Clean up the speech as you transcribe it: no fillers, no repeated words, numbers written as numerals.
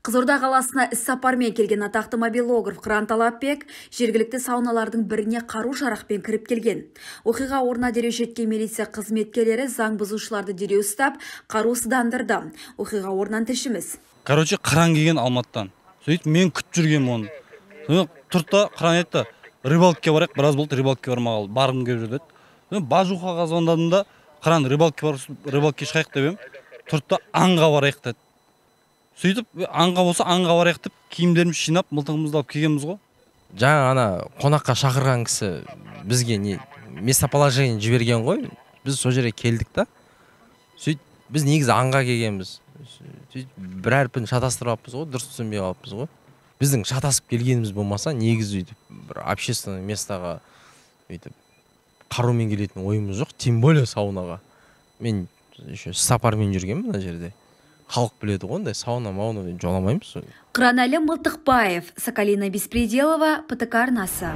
Қызылорда қаласына іс-сапармен келген атақты мобилограф Қыран Талапбек жергілікті сауналардың біріне қару-жарақпен кіріп келген. Оқиға орнына дереу жеткен милиция қызметкерлері заң бұзушыларды дереу ұстап, қарусыздандырды. Оқиға орнынан тілшіміз. Короче, Қыран келген Алматыдан. Сөйтіп мен күтіп жүргенмін оны. Сонымен тұрды да Қыран айтты, рыбалкаға барайық, біраз болды рыбалкаға бармағалы, барғым келіп жүр деді. Сонымен Бажухаға звондадым да, Қыран рыбалкаға бар, рыбалкаға шығайық деп едім. Тұрды да аңға барайық деді. Сөйтіп аңға болса аңға барайық деп киімдерімізді жинап, мылтығымызды алып келгенбіз ғой. Жаңа ана қонаққа шақырған кісі бізге не местоположение жіберген ғой. Біз сол жерге келдік та. Сөйтіп біз негізі аңға келгенбіз. Сөйтіп бір әрпін шатастырып алыппыз ғой, дұрыс түсінбей қалыппыз ғой. Біздің шатасып келгеніміз болмаса, негізі өйтіп бір общественный местоға өйтіп қарумен келетін ойымыз жоқ, тем более саунаға. Мен еще сапармен жүргенмін мына жерде. Халық біледі ғой, ондай сауна мауна деп жоламаймыз. Қыранәлі Мылтықбаев, Сакалина Беспределова, ПТК арнасы.